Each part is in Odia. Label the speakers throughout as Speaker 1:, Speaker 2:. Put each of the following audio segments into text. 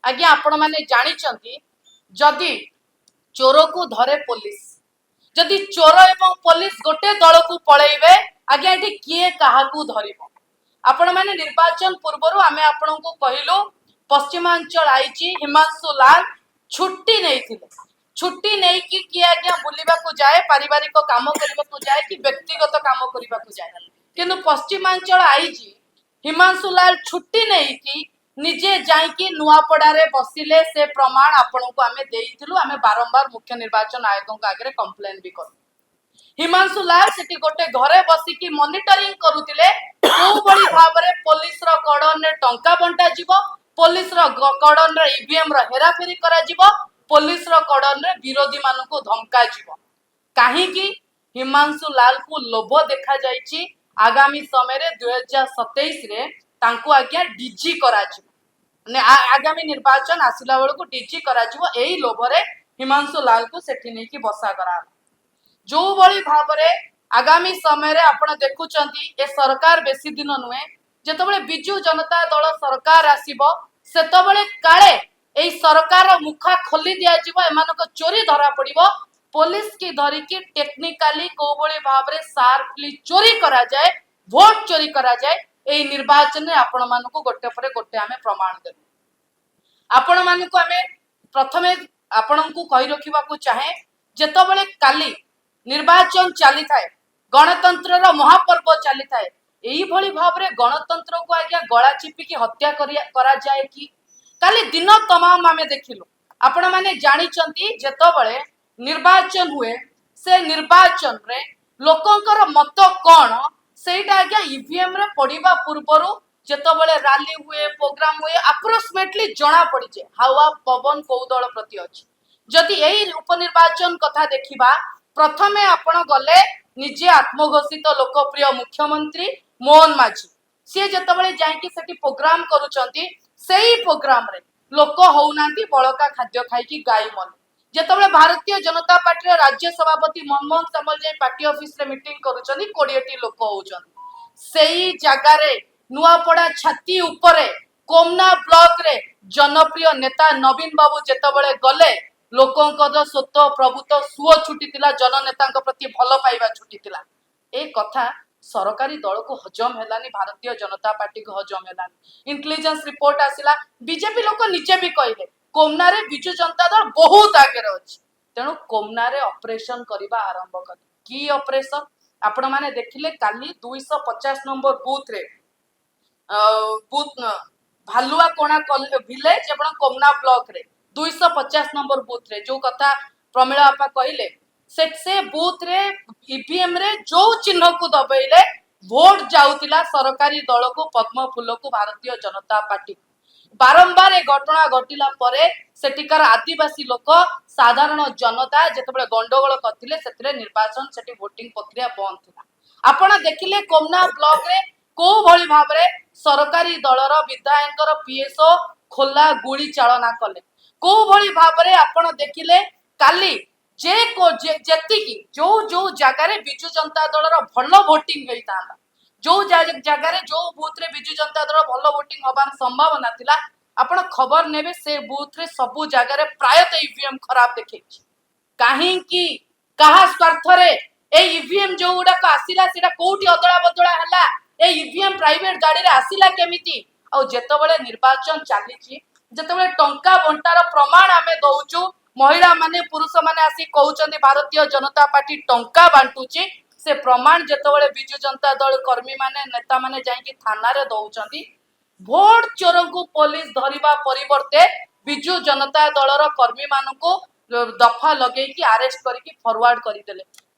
Speaker 1: ଆଜ୍ଞା, ଆପଣମାନେ ଜାଣିଛନ୍ତି, ଯଦି ଚୋରକୁ ଧରେ ପୋଲିସ, ଯଦି ଚୋର ଏବଂ ପୋଲିସ ଗୋଟେ ଦଳକୁ ପଳେଇବେ, ଆଜ୍ଞା, ଏଠି କିଏ କାହାକୁ ଧରିବ? ଆପଣମାନେ ନିର୍ବାଚନ ପୂର୍ବରୁ ଆମେ ଆପଣଙ୍କୁ କହିଲୁ, ପଶ୍ଚିମାଞ୍ଚଳ ଆଇଜି ହିମାଂଶୁ ଲାଲ ଛୁଟି ନେଇଥିଲେ। ଛୁଟି ନେଇକି କିଏ ଆଜ୍ଞା ବୁଲିବାକୁ ଯାଏ, ପାରିବାରିକ କାମ କରିବାକୁ ଯାଏ କି ବ୍ୟକ୍ତିଗତ କାମ କରିବାକୁ ଯାଏ? କିନ୍ତୁ ପଶ୍ଚିମାଞ୍ଚଳ ଆଇଜି ହିମାଂଶୁ ଲାଲ ଛୁଟି ନେଇକି ନିଜେ ଯାଇକି ନୂଆପଡାରେ ବସିଲେ। ସେ ପ୍ରମାଣ ଆପଣଙ୍କୁ ଆମେ ଦେଇଥିଲୁ। ଆମେ ବାରମ୍ବାର ମୁଖ୍ୟ ନିର୍ବାଚନ ଆୟୋଗଙ୍କ ଆଗରେ କମ୍ପ୍ଲେନ ବି କଲୁ। ହିମାଂଶୁ ଲାଲ ସେଠି ଗୋଟେ ଘରେ ବସିକି ମନିଟରିଂ କରୁଥିଲେ, କୋଉଭଳି ଭାବରେ ପୋଲିସର କର୍ଡନରେ ଟଙ୍କା ବଣ୍ଟାଯିବ, ପୋଲିସର କର୍ଡନରେ ଇଭିଏମ ର ହେରାଫେରି କରାଯିବ, ପୋଲିସର କର୍ଡନରେ ବିରୋଧୀ ମାନଙ୍କୁ ଧମକାଯିବ। କାହିଁକି ହିମାଂଶୁ ଲାଲକୁ ଲୋଭ ଦେଖାଯାଇଛି? ଆଗାମୀ ସମୟରେ 2027ରେ ତାଙ୍କୁ ଆଜ୍ଞା ଡିଜି କରାଯିବ, ମାନେ ଆଗାମୀ ନିର୍ବାଚନ ଆସିଲା ବେଳକୁ ଡିଜି କରାଯିବ। ଏଇ ଲୋଭରେ ହିମାଂଶୁ ଲାଲକୁ ସେଠି ନେଇକି ବସା କରାହେଲା। ଯୋଉଭଳି ଭାବରେ ଆଗାମୀ ସମୟରେ ଆପଣ ଦେଖୁଛନ୍ତି, ଏ ସରକାର ବେଶୀ ଦିନ ନୁହେଁ, ଯେତେବେଳେ ବିଜୁ ଜନତା ଦଳ ସରକାର ଆସିବ, ସେତେବେଳେ କାଳେ ଏଇ ସରକାର ମୁଖା ଖୋଲି ଦିଆଯିବ, ଏମାନଙ୍କ ଚୋରି ଧରା ପଡିବ। ପୋଲିସ କି ଧରିକି ଟେକ୍ନିକାଲି କୋଉଭଳି ଭାବରେ ସାର୍ପଲି ଚୋରି କରାଯାଏ, ଭୋଟ ଚୋରି କରାଯାଏ, ଏଇ ନିର୍ବାଚନରେ ଆପଣମାନଙ୍କୁ ଗୋଟେ ପରେ ଗୋଟେ ଆମେ ପ୍ରମାଣ ଦେବୁ। ଆପଣମାନଙ୍କୁ ଆମେ ପ୍ରଥମେ ଆପଣଙ୍କୁ କହି ରଖିବାକୁ ଚାହେଁ, ଯେତେବେଳେ କାଲି ନିର୍ବାଚନ ଚାଲିଥାଏ, ଗଣତନ୍ତ୍ରର ମହାପର୍ବ ଚାଲିଥାଏ, ଏଇଭଳି ଭାବରେ ଗଣତନ୍ତ୍ରକୁ ଆଜ୍ଞା ଗଳା ଚିପିକି ହତ୍ୟା କରାଯାଏ କି? କାଲି ଦିନ ତମାମ ଆମେ ଦେଖିଲୁ। ଆପଣମାନେ ଜାଣିଛନ୍ତି, ଯେତେବେଳେ ନିର୍ବାଚନ ହୁଏ, ସେ ନିର୍ବାଚନରେ ଲୋକଙ୍କର ମତ କଣ, ସେଇଟା ଆଜ୍ଞା ଇଭିଏମ ରେ ପଡିବା ପୂର୍ବରୁ ଯେତେବେଳେ ରାଲି ହୁଏ, ପ୍ରୋଗ୍ରାମ ହୁଏ, ଆପ୍ରୋକ୍ସିମେଟଲି ଜଣା ପଡିଯାଏ ହାୱା ପବନ କୋଉ ଦଳ ପ୍ରତି ଅଛି। ଯଦି ଏଇ ଉପନିର୍ବାଚନ କଥା ଦେଖିବା, ପ୍ରଥମେ ଆପଣ ଗଲେ, ନିଜେ ଆତ୍ମଘୋଷିତ ଲୋକପ୍ରିୟ ମୁଖ୍ୟମନ୍ତ୍ରୀ ମୋହନ ମାଝୀ, ସିଏ ଯେତେବେଳେ ଯାଇକି ସେଠି ପ୍ରୋଗ୍ରାମ କରୁଛନ୍ତି, ସେଇ ପ୍ରୋଗ୍ରାମରେ ଲୋକ ହଉନାହାନ୍ତି, ବଳକା ଖାଦ୍ୟ ଖାଇକି ଗାଈ ମଲେ। ଯେତେବେଳେ ଭାରତୀୟ ଜନତା ପାର୍ଟିର ରାଜ୍ୟ ସଭାପତି ମନମୋହନ ସାମଲ ଯାଇ ପାର୍ଟି ଅଫିସରେ ମିଟିଂ କରୁଛନ୍ତି, 20ଟି ଲୋକ ହଉଛନ୍ତି। ସେଇ ଜାଗାରେ ନୂଆପଡା ଛାତି ଉପରେ କୋମନା ବ୍ଲକରେ ଜନପ୍ରିୟ ନେତା ନବୀନ ବାବୁ ଯେତେବେଳେ ଗଲେ, ଲୋକଙ୍କର ସ୍ୱତଃ ପ୍ରଭୂତ ସୁଅ ଛୁଟିଥିଲା, ଜନନେତାଙ୍କ ପ୍ରତି ଭଲ ପାଇବା ଛୁଟିଥିଲା। ଏ କଥା ସରକାରୀ ଦଳକୁ ହଜମ ହେଲାନି, ଭାରତୀୟ ଜନତା ପାର୍ଟିକୁ ହଜମ ହେଲାନି। ଇଣ୍ଟେଲିଜେନ୍ସ ରିପୋର୍ଟ ଆସିଲା, ବିଜେପି ଲୋକ ନିଜେ ବି କହିଲେ, କୋମନାରେ ବିଜୁ ଜନତା ଦଳ ବହୁତ ଆଗରେ ଅଛି। ତେଣୁ କୋମନାରେ ଅପରେସନ କରିବା ଆରମ୍ଭ କଲେ। କି ଅପରେସନ? ଆପଣମାନେ ଦେଖିଲେ, କାଲି 250 ନମ୍ବର ବୁଥରେ, ବୁଥ ଭାଲୁଆ କୋଣା ଭିଲେଜ ଏବଂ କୋମନା ବ୍ଲକରେ 250 ନମ୍ବର ବୁଥରେ, ଯୋଉ କଥା ପ୍ରମିଳା ଆପା କହିଲେ, ସେ ବୁଥରେ ଇଭିଏମ ରେ ଯୋଉ ଚିହ୍ନକୁ ଦବେଇଲେ ଭୋଟ ଯାଉଥିଲା ସରକାରୀ ଦଳକୁ, ପଦ୍ମ ଫୁଲକୁ, ଭାରତୀୟ ଜନତା ପାର୍ଟି। ବାରମ୍ବାର ଏ ଘଟଣା ଘଟିଲା ପରେ ସେଠିକାର ଆଦିବାସୀ ଲୋକ, ସାଧାରଣ ଜନତା ଯେତେବେଳେ ଗଣ୍ଡଗୋଳ କରିଥିଲେ, ସେଥିରେ ନିର୍ବାଚନ ସେଠି ଭୋଟିଂ ପ୍ରକ୍ରିୟା ବନ୍ଦ ଥିଲା। ଆପଣ ଦେଖିଲେ କୋମନା ବ୍ଲକରେ କୋଉ ଭଳି ଭାବରେ ସରକାରୀ ଦଳର ବିଧାୟକଙ୍କର ପିଏସଓ ଖୋଲା ଗୁଳି ଚାଳନା କଲେ। କୋଉ ଭଳି ଭାବରେ ଆପଣ ଦେଖିଲେ, କାଲି ଯେତିକି ଯୋଉ ଯୋଉ ଜାଗାରେ ବିଜୁ ଜନତା ଦଳର ଭଲ ଭୋଟିଂ ହେଇଥାନ୍ତା, ଯୋଉ ଜାଗାରେ, ଯୋଉ ବୁଥରେ ବିଜୁ ଜନତା ଦଳ ଭଲ ଭୋଟିଂ ହବାର ସମ୍ଭାବନା ଥିଲା, ଆପଣ ଖବର ନେବେ, ସେ ବୁଥରେ ସବୁ ଜାଗାରେ ପ୍ରାୟତଃ ଇଭିଏମ ଖରାପ ଦେଖେଇଛି। କାହିଁକି? କାହା ସ୍ୱାର୍ଥରେ? ଏଇ ଇଭିଏମ ଯୋଉ ଗୁଡାକ ଆସିଲା, ସେଟା କୋଉଠି ଅଦଳା ବଦଳା ହେଲା? ଏଇ ଇଭିଏମ ପ୍ରାଇଭେଟ ଗାଡିରେ ଆସିଲା କେମିତି? ଆଉ ଯେତେବେଳେ ନିର୍ବାଚନ ଚାଲିଛି, ଯେତେବେଳେ ଟଙ୍କା ବଣ୍ଟାର ପ୍ରମାଣ ଆମେ ଦଉଛୁ, ମହିଳା ମାନେ, ପୁରୁଷ ମାନେ ଆସି କହୁଛନ୍ତି ଭାରତୀୟ ଜନତା ପାର୍ଟି ଟଙ୍କା ବାଣ୍ଟୁଛି, ସେ ପ୍ରମାଣ ଯେତେବେଳେ ବିଜୁ ଜନତା ଦଳ କର୍ମୀ ମାନେ, ନେତା ମାନେ ଯାଇକି ଥାନାରେ ଦଉଛନ୍ତି, ଭୋଟ ଚୋରଙ୍କୁ ପୋଲିସ ଧରିବା ପରିବର୍ତ୍ତେ ବିଜୁ ଜନତା ଦଳର କର୍ମୀ ମାନଙ୍କୁ ଦଫା ଲଗେଇକି ଆରେଷ୍ଟ କରିକି ଫରୱାର୍ଡ କରିଦେଲେ।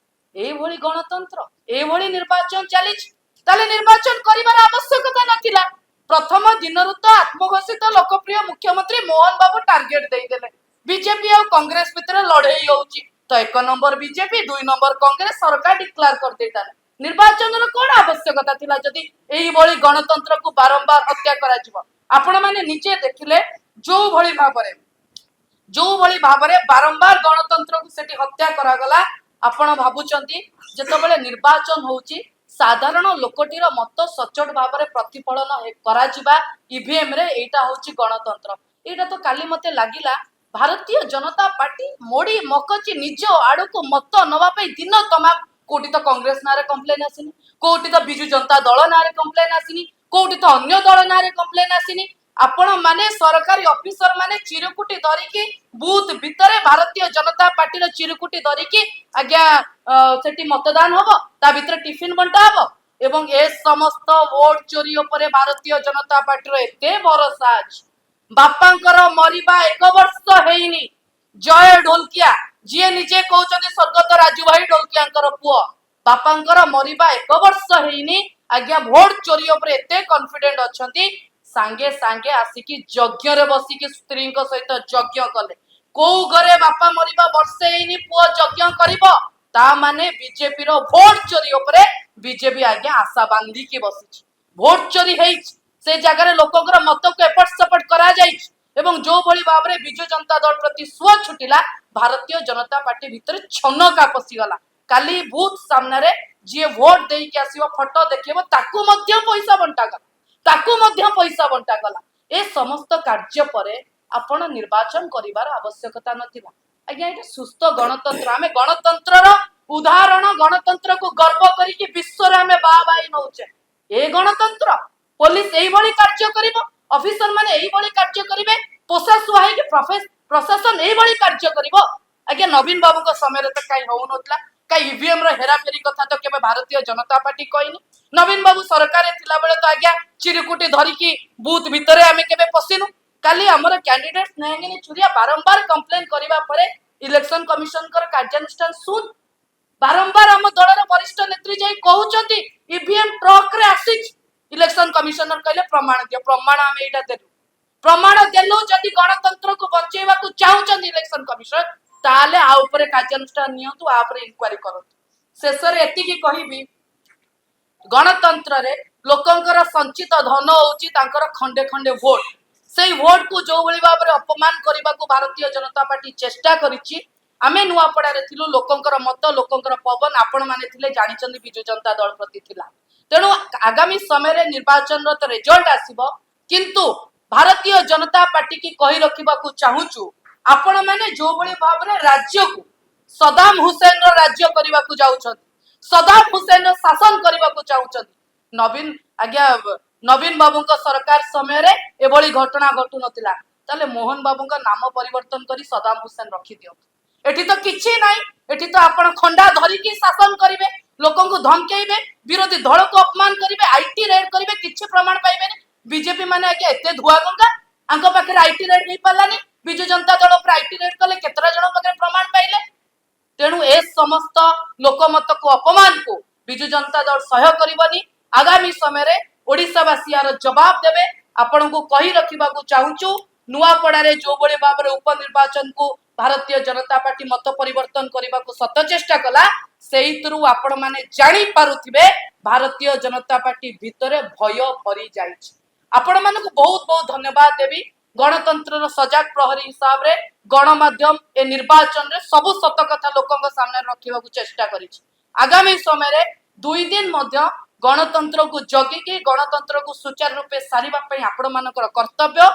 Speaker 1: ଏଇଭଳି ଗଣତନ୍ତ୍ର, ଏଇଭଳି ନିର୍ବାଚନ ଚାଲିଛି। ତାହେଲେ ନିର୍ବାଚନ କରିବାର ଆବଶ୍ୟକତା ନଥିଲା। ପ୍ରଥମ ଦିନରୁ ତ ଆତ୍ମଘୋଷିତ ଲୋକପ୍ରିୟ ମୁଖ୍ୟମନ୍ତ୍ରୀ ମୋହନ ବାବୁ ଟାର୍ଗେଟ ଦେଇଦେଲେ, ବିଜେପି ଆଉ କଂଗ୍ରେସ ଭିତରେ ଲଢେଇ ହଉଛି, ତ 1 ନମ୍ବର ବିଜେପି, 2 ନମ୍ବର କଂଗ୍ରେସ, ସରକାର ଡିକ୍ଲାର କରିଦେଇଥାନ୍ତେ। ନିର୍ବାଚନର କଣ ଆବଶ୍ୟକତା ଥିଲା, ଯଦି ଏଇଭଳି ଗଣତନ୍ତ୍ରକୁ ବାରମ୍ବାର ହତ୍ୟା କରାଯିବ? ଆପଣମାନେ ନିଜେ ଦେଖିଲେ, ଯୋଉଭଳି ଭାବରେ ବାରମ୍ବାର ଗଣତନ୍ତ୍ରକୁ ସେଠି ହତ୍ୟା କରାଗଲା। ଆପଣ ଭାବୁଛନ୍ତି, ଯେତେବେଳେ ନିର୍ବାଚନ ହଉଛି, ସାଧାରଣ ଲୋକଟିର ମତ ସଚୋଟ ଭାବରେ ପ୍ରତିଫଳନ କରାଯିବା ଇଭିଏମ ରେ, ଏଇଟା ହଉଛି ଗଣତନ୍ତ୍ର। ଏଇଟା ତ କାଲି ମତେ ଲାଗିଲା ଭାରତୀୟ ଜନତା ପାର୍ଟି ମୋଡି ମକଚି ନିଜ ଆଡକୁ ମତ ନବା ପାଇଁ ଦିନ ତମାମ। କୋଉଠି ତ କଂଗ୍ରେସ ନାଁରେ କମ୍ପ୍ଲେନ ଆସିନି, କୋଉଠି ତ ବିଜୁ ଜନତା ଦଳ ନାଁରେ କମ୍ପ୍ଲେନ ଆସିନି, କୋଉଠି ତ ଅନ୍ୟ ଦଳ ନାଁରେ କମ୍ପ୍ଲେନ ଆସିନି। ଆପଣ ମାନେ ସରକାରୀ ଅଫିସର ମାନେ ଚିରୁକୁଟି ଧରିକି ବୁଥ ଭିତରେ ଭାରତୀୟ ଜନତା ପାର୍ଟିର ଚିରୁକୁଟି ଧରିକି ଆଜ୍ଞା ସେଠି ମତଦାନ ହବ, ତା ଭିତରେ ଟିଫିନ ବଣ୍ଟା ହବ ଏବଂ ଏ ସମସ୍ତ ଭୋଟ ଚୋରି ଉପରେ ଭାରତୀୟ ଜନତା ପାର୍ଟିର ଏତେ ଭରସା ଅଛି। ବାପାଙ୍କର ମରିବା ଏକ ବର୍ଷ ହେଇନି, ଜୟ ଢୋଲକିଆ, ଯିଏ ନିଜେ କହୁଛନ୍ତି ସ୍ୱର୍ଗତ ରାଜୁ ଭାଇ ଢୋଲକିଆଙ୍କର ପୁଅ, ବାପାଙ୍କର ମରିବା ଏକ ବର୍ଷ ହେଇନି ଆଜ୍ଞା, ଭୋଟ ଚୋରି ଉପରେ ଏତେ କନଫିଡେଣ୍ଟ ଅଛନ୍ତି। ସାଙ୍ଗେ ସାଙ୍ଗେ ଆସିକି ଯଜ୍ଞରେ ବସିକି ସ୍ତ୍ରୀଙ୍କ ସହିତ ଯଜ୍ଞ କଲେ। କୋଉ ଘରେ ବାପା ମରିବା ବର୍ଷେ ହେଇନି, ପୁଅ ଯଜ୍ଞ କରିବ? ତା ମାନେ ବିଜେପିର ଭୋଟ ଚୋରି ଉପରେ ବିଜେପି ଆଜ୍ଞା ଆଶା ବାନ୍ଧିକି ବସିଛି। ଭୋଟ ଚୋରି ହେଇଛି, ସେ ଜାଗାରେ ଲୋକଙ୍କର ମତକୁ ଏପଟ ସେପଟ କରାଯାଇଛି ଏବଂ ଯୋଉଭଳି ଭାବରେ ବିଜୁ ଜନତା ଦଳ ପ୍ରତି ସୁଅ ଛୁଟିଲା, ଭାରତୀୟ ଜନତା ପାର୍ଟି ଭିତରେ ଛନକା ପଶିଗଲା। କାଲି ବୁଥ ସାମ୍ନାରେ ଯିଏ ଭୋଟ ଦେଇକି ଆସିବ, ଫଟୋ ଦେଖେଇବ, ତାକୁ ମଧ୍ୟ ପଇସା ବଣ୍ଟା ଗଲା, ତାକୁ ମଧ୍ୟ ପଇସା ବଣ୍ଟା ଗଲା। ଏ ସମସ୍ତ କାର୍ଯ୍ୟ ପରେ ଆପଣ ନିର୍ବାଚନ କରିବାର ଆବଶ୍ୟକତା ନଥିଲା ଆଜ୍ଞା। ଏଇଟା ସୁସ୍ଥ ଗଣତନ୍ତ୍ର। ଆମେ ଗଣତନ୍ତ୍ରର ଉଦାହରଣ, ଗଣତନ୍ତ୍ରକୁ ଗର୍ବ କରିକି ବିଶ୍ୱରେ ଆମେ ବାହା ବାହି ନଉଛେ। ଏ ଗଣତନ୍ତ୍ର? ପୋଲିସ ଏଇଭଳି କାର୍ଯ୍ୟ କରିବ? ଅଫିସର ମାନେ ଏଇଭଳି କାର୍ଯ୍ୟ କରିବେ? ପୋଷା ଶୁଆ ହେଇକି ପ୍ରଶାସନ ଏଇଭଳି କାର୍ଯ୍ୟ କରିବ ଆଜ୍ଞା? ନବୀନ ବାବୁଙ୍କ ସମୟରେ ତ କାହିଁ ହଉନଥିଲା। କାଇଁ ଇଭିଏମ ର ହେରାଫେରି କଥା ତ କେବେ ଭାରତୀୟ ଜନତା ପାର୍ଟି କହିନି। ନବୀନ ବାବୁ ସରକାରରେ ଥିଲାବେଳେ ତ ଆଜ୍ଞା ଚିରୁକୁଟି ଧରିକି ବୁଥ ଭିତରେ ଆମେ କେବେ ପଶିନୁ। କାଲି ଆମର କ୍ୟାଣ୍ଡିଡେଟ ସ୍ନେହାଙ୍ଗିନୀ ଛୁରିଆ ବାରମ୍ବାର କମ୍ପ୍ଲେନ କରିବା ପରେ ଇଲେକ୍ସନ କମିଶନଙ୍କର କାର୍ଯ୍ୟାନୁଷ୍ଠାନ ଶୂନ। ବାରମ୍ବାର ଆମ ଦଳର ବରିଷ୍ଠ ନେତ୍ରୀ ଯାଇ କହୁଛନ୍ତି, ଇଭିଏମ ଟ୍ରକ ରେ ଆସିଛି। ଇଲେକ୍ସନ କମିଶନର କହିଲେ, ପ୍ରମାଣ ଦିଅ। ପ୍ରମାଣ ଆମେ ଏଇଟା ଦେଲୁ, ପ୍ରମାଣ ଦେଲୁ। ଯଦି ଗଣତନ୍ତ୍ରକୁ ବଞ୍ଚେଇବାକୁ ଚାହୁଁଛନ୍ତି ଇଲେକ୍ସନ କମିଶନ, ତାହେଲେ ଆ ଉପରେ କାର୍ଯ୍ୟାନୁଷ୍ଠାନ ନିଅନ୍ତୁ, ଆ ଉପରେ ଇନକ୍ୱାରି କରନ୍ତୁ। ଶେଷରେ ଏତିକି କହିବି, ଗଣତନ୍ତ୍ରରେ ଲୋକଙ୍କର ସଞ୍ଚିତ ଧନ ହଉଛି ତାଙ୍କର ଖଣ୍ଡେ ଖଣ୍ଡେ ଭୋଟ। ସେଇ ଭୋଟକୁ ଯୋଉଭଳି ଭାବରେ ଅପମାନ କରିବାକୁ ଭାରତୀୟ ଜନତା ପାର୍ଟି ଚେଷ୍ଟା କରିଛି, ଆମେ ନୂଆପଡାରେ ଥିଲୁ, ଲୋକଙ୍କର ମତ, ଲୋକଙ୍କର ପବନ ଆପଣମାନେ ଥିଲେ, ଜାଣିଛନ୍ତି ବିଜୁ ଜନତା ଦଳ ପ୍ରତି ଥିଲା। ତେଣୁ ଆଗାମୀ ସମୟରେ ନିର୍ବାଚନର ତ ରେଜଲ୍ଟ ଆସିବ, କିନ୍ତୁ ଭାରତୀୟ ଜନତା ପାର୍ଟି କି କହି ରଖିବାକୁ ଚାହୁଁଛୁ, ଆପଣମାନେ ଯୋଉଭଳି ଭାବରେ ରାଜ୍ୟକୁ ସଦାମ ହୁସେନର ରାଜ୍ୟ କରିବାକୁ ଯାଉଛନ୍ତି, ସଦାମ ହୁସେନର ଶାସନ କରିବାକୁ ଚାହୁଁଛନ୍ତି। ନବୀନ ଆଜ୍ଞା, ନବୀନ ବାବୁଙ୍କ ସରକାର ସମୟରେ ଏଭଳି ଘଟଣା ଘଟୁନଥିଲା। ତାହେଲେ ମୋହନ ବାବୁଙ୍କ ନାମ ପରିବର୍ତ୍ତନ କରି ସଦାମ ହୁସେନ ରଖିଦିଅନ୍ତୁ। ଏଠି ତ କିଛି ନାହିଁ। ଏଠି ତ ଆପଣ ଖଣ୍ଡା ଧରିକି ଶାସନ କରିବେ, ଲୋକଙ୍କୁ ଧମକେଇବେ, ବିରୋଧୀ ଦଳକୁ ଅପମାନ କରିବେ, IT raid କରିବେ, କିଛି ପ୍ରମାଣ ପାଇବେନି। ବିଜେପି ମାନେ ଆଜ୍ଞା ଏତେ ଧୁଆ ଗଙ୍ଗା, ଆଙ୍କ ପାଖରେ IT raid ହେଇପାରିଲାନି। ବିଜୁ ଜନତା ଦଳ ଉପରେ IT raid କଲେ, କେତେଟା ଜଣଙ୍କ ପାଖରେ ପ୍ରମାଣ ପାଇଲେ? ତେଣୁ ଏ ସମସ୍ତ ଲୋକମତକୁ, ଅପମାନକୁ ବିଜୁ ଜନତା ଦଳ ସହ୍ୟ କରିବନି। ଆଗାମୀ ସମୟରେ ଓଡିଶାବାସୀ ଏହାର ଜବାବ ଦେବେ। ଆପଣଙ୍କୁ କହି ରଖିବାକୁ ଚାହୁଁଛୁ, ନୂଆପଡାରେ ଯୋଉଭଳି ଭାବରେ ଉପନିର୍ବାଚନକୁ ଭାରତୀୟ ଜନତା ପାର୍ଟି ମତ ପରିବର୍ତ୍ତନ କରିବାକୁ ଶତ ଚେଷ୍ଟା କଲା, ସେଇଥିରୁ ଆପଣମାନେ ଜାଣିପାରୁଥିବେ ଭାରତୀୟ ଜନତା ପାର୍ଟି ଭିତରେ ଭୟ ଭରି ଯାଇଛି। ଆପଣମାନଙ୍କୁ ବହୁତ ବହୁତ ଧନ୍ୟବାଦ ଦେବି। ଗଣତନ୍ତ୍ରର ସଜାଗ ପ୍ରହରୀ ହିସାବରେ ଗଣମାଧ୍ୟମ ଏ ନିର୍ବାଚନରେ ସବୁ ସତ କଥା ଲୋକଙ୍କ ସାମ୍ନାରେ ରଖିବାକୁ ଚେଷ୍ଟା କରିଛି। ଆଗାମୀ ସମୟରେ 2 ଦିନ ମଧ୍ୟ ଗଣତନ୍ତ୍ରକୁ ଜଗିକି ଗଣତନ୍ତ୍ରକୁ ସୁଚାରୁ ରୂପେ ସାରିବା ପାଇଁ ଆପଣମାନଙ୍କର କର୍ତ୍ତବ୍ୟ।